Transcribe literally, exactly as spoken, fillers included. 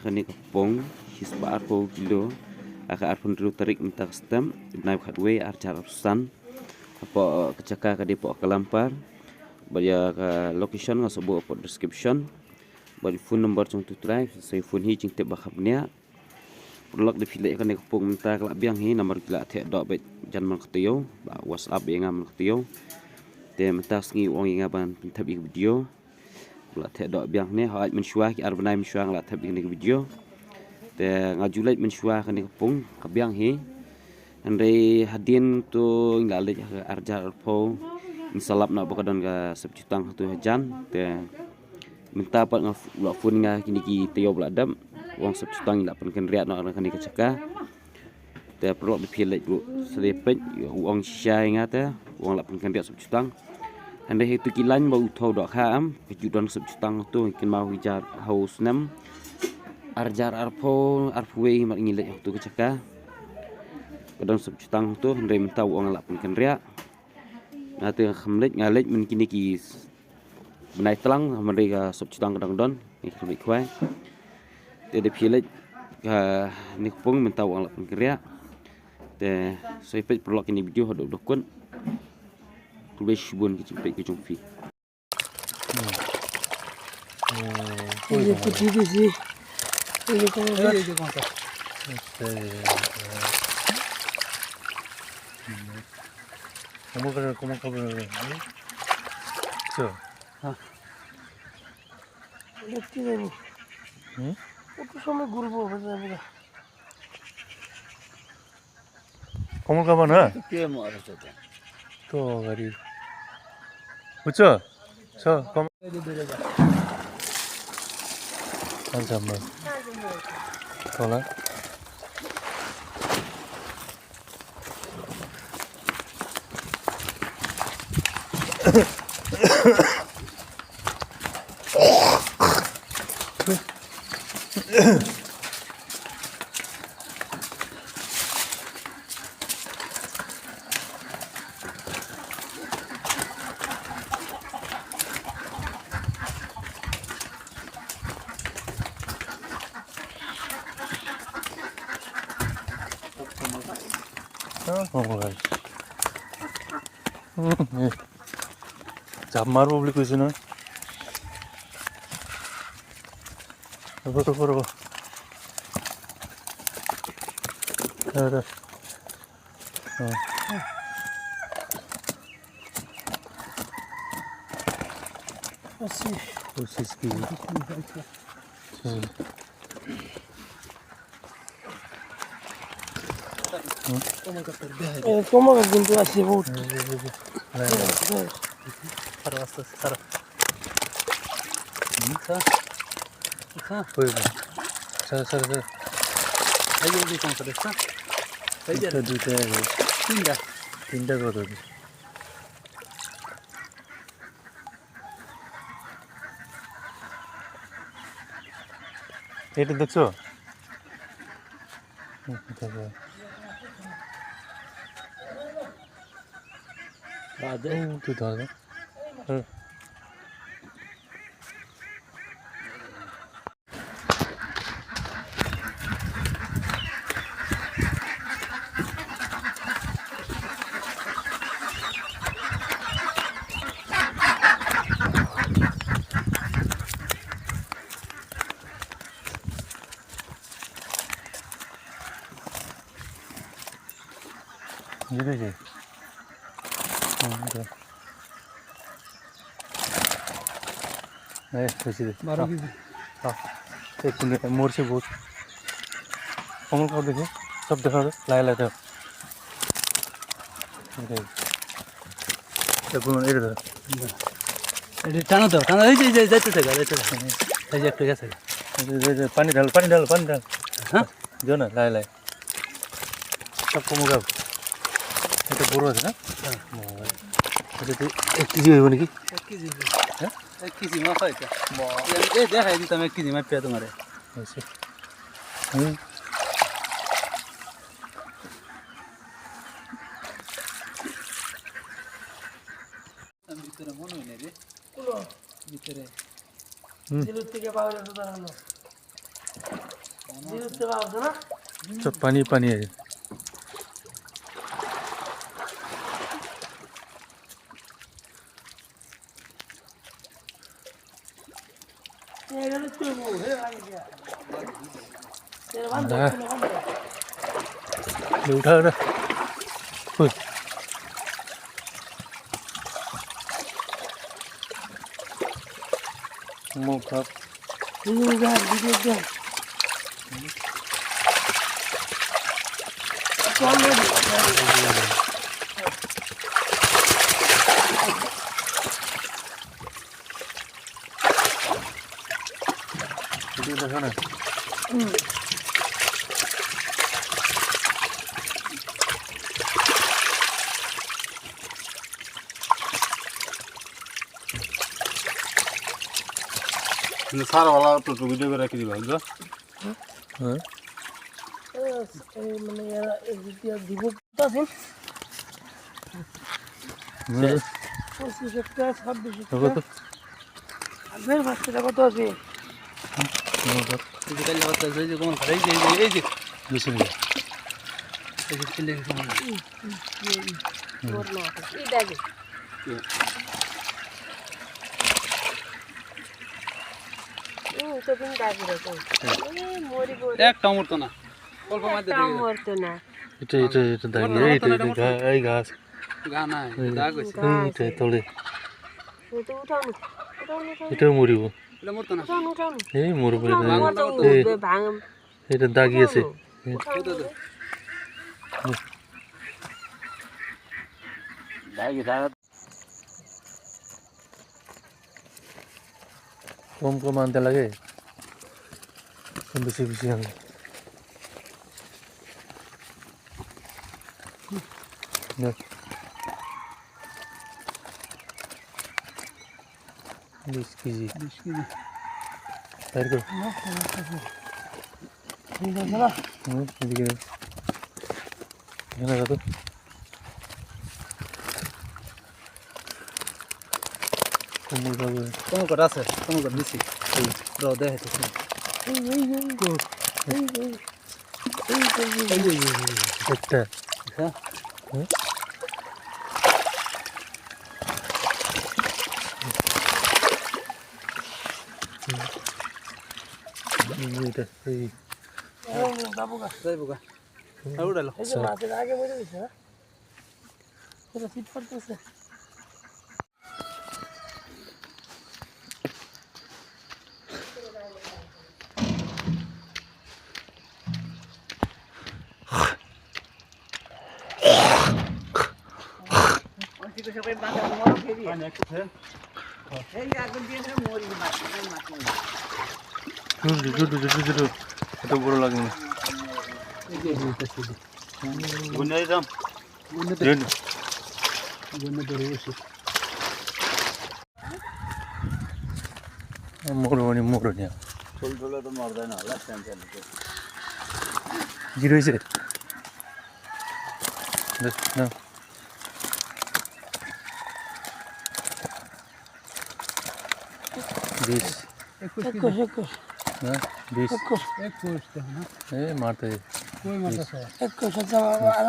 Kane ka pung, shispah arphew kilo, ha ka arphew hynriew tarik mynta ka stem, bnai khatwei, arhajar arphew san. Hapoh ka jaka ka dei hapoh Kalampar. Bad ïa ka location nga sa buh hapoh description. Bad phone number jong utu u trai, sa phone hi jingtip ba kham bniah. Paralok, da phi leit kane ka pung mynta ka la biang hi, namar ki la theh doh beit jan man ka taïew, ba WhatsApp ïa nga man ka taïew. Te mynta sngi u ong ïa nga ban pynthep ïa ka video. Ka la theh doh biang ne, hooid mynshuwa ki ar bnai mynshuwa nga la thep ïa kane ka video. Te nga ju leit mynshuwa kane ka pung ka biang hi. Hynrei hadien to ngi la leit ha ka arhajar arphew, ngi sa lap noh ba ka don ka sep jutang ha utu hajan. Te mynta pat nga f-, la phone ïa nga kine ki taïew ba la dep. U ong sep jutang ngi la pynkynriah noh na kane ka jaka. Te paralok, da phi leit ruh sa leit peit, u ong shisha ïa nga te, u ong la pynkynriah sep jutang. Hynrei ha utu ki lain ba u thew dohkha em, ka ju don sep jutang ha utu, kynmaw hi jar ha u snem. Arhajar arphew, arphew wei mar ngi leit ha utu ka jaka. Ka don sep jutang ha utu, hynrei mynta u ong la pynkynriah. Nga te kham leit, nga leit myn kine ki s-, bnai tlang, hynrei ka sep jutang ka dang don, ngi kham leit khwai. Te da phi leit kane ka pung mynta u ong la pynkynriah. Te sa ïa peit paralok kine video haduh ba kut. Khublei shibun ki jingpeit ki jong phi. Hmm. Hmm. Oi, oi, oi. Oi, oi, oi. Este, eh, ¿cómo que, cómo que, eh? Yo. Ah. Este de mí. ¿Hmm? Otro solo grupo, ¿verdad? Komol kaban, ha? Ke mo ara sota. To gari. Ucho. So, kom. Acha, mo. Tola. Oh, oh, guys. Hmm, eh. Jab mar bo bli kusin na. Ruko, ruko, ruko. Ada. Oh. Así. Pues es que. Hmm. Toma ka gintu así, bot. Sara, sara, sara. Ayo, ayo, ayo. Tinda. Tinda ko to. এটা দেখছো? হুম, দেখো। বাদে। ও, তুই ধর। হুম। Gini sih. Hmm, udah. Eh, ऐसे दे। बारह की। हाँ। एक मिनट, मोर से बहुत। कमल का देखो, सब दिखा दो, लाए लाए दो। ये देखो। ये देखो। ये टानो दो, टानो, ये, ये, ये, ये, ये, ये, ये, ये, ये, ये, ये, ये, पानी डाल, पानी डाल, पानी डाल। हाँ? जो ना, लाए, लाए। সব কমে যাবে। এটা বড় আছে না? হ্যাঁ। বাবা। এটা তো এক কেজি হইব নাকি? এক কেজি হইব। হ্যাঁ? এক কেজি মাছ হয় এটা। বাবা। এই, এই দেখাই দিতাম এক কেজি মাছ পেয়ে তোমারে। আচ্ছা। হুম। ভিতরে মনে হয় না রে। ভিতরে। হুম। দিল থেকে বাইরে তো দাঁড়ানো। सब पानी पानी है। हाँ। ले उठा, उठा। Huh. Move up. Video দেখো না। Sar wala to video rakhi diba, jo? হ্যাঁ। এই মানে এরা এই দ্বিতীয় দিব কত আছে? হ্যাঁ। পঁচিশ একটা, ছাব্বিশ একটা। কত? আগের পাঁচ টাকা কত আছে? হ্যাঁ, কত? এই যে কাল আবার চলছে, এই যে কোন ঘরে, এই যে, এই যে, এই যে। বুঝছি না। এই যে ছেলে এখানে। হুম। ওর মা আছে। এই দেখো। হুম, তো তুমি দাবি রাখো। এই মরি গো। একটা মরতো না। অল্প মাঝে একটা দেখে। মরতো না। এটা, এটা, এটা দাগি, মরতো না, এই, এটা, এটা এটা মরতো না। ঘা-, এই ঘাস। ঘা না, এই, দাগ হইছে। এই, এটা তলে। এটা উঠাও না। উঠাও না, উঠাও না। এটাও মরিব। এটা মরতো না। উঠাও না, উঠাও না। এই মরবে উঠাও না, না। উঠাও না, এই, উঠাও না। এটা দাগি আছে। উঠাও না। এই। উঠাও না। দাগি, দাগ। কম কম আনতে লাগে, বেশি বেশি আনলে। দেখ। বিশ কেজি। বিশ কেজি। বের কর। না, না, না, না। ঠিক আছে না? হুম, এদিকে। এখানে রাখো। কোমল ভাবে। কোমল কটা আছে? কোমল কটা দিছি। এই। দাও, দেখাইতেছি। এই, এই, এই। কই? এই, এই। এই, এই, এই, এই। এই, এই, এই, এই। একটা। হ্যাঁ? হুম? এই, এইটা, এই। এই, যাবো গা। যাইবো গা। আর উড়ালো। এই যে মাছের আগে মরে গেছে, হ্যাঁ? এটা ফিট করতেছে। ছোট, ছোট, ছোট, ছোট। এত বড় লাগে না। এই যে, এই যে, এই যে। বন্যা দিতাম। বন্যা দে। বন্যা দে, অবশ্যই। মরুনি, মরুনি। ছোট ছোট তো মরবে না, লাস্ট টাইম চলে। জিরো হয়েছে। দে, না। বিশ। একুশ, একুশ। হ্যাঁ, বিশ। একুশ। একুশ তো না। এ, মারতে। কই মারতে? একুশ, আচ্ছা, বাবা, আর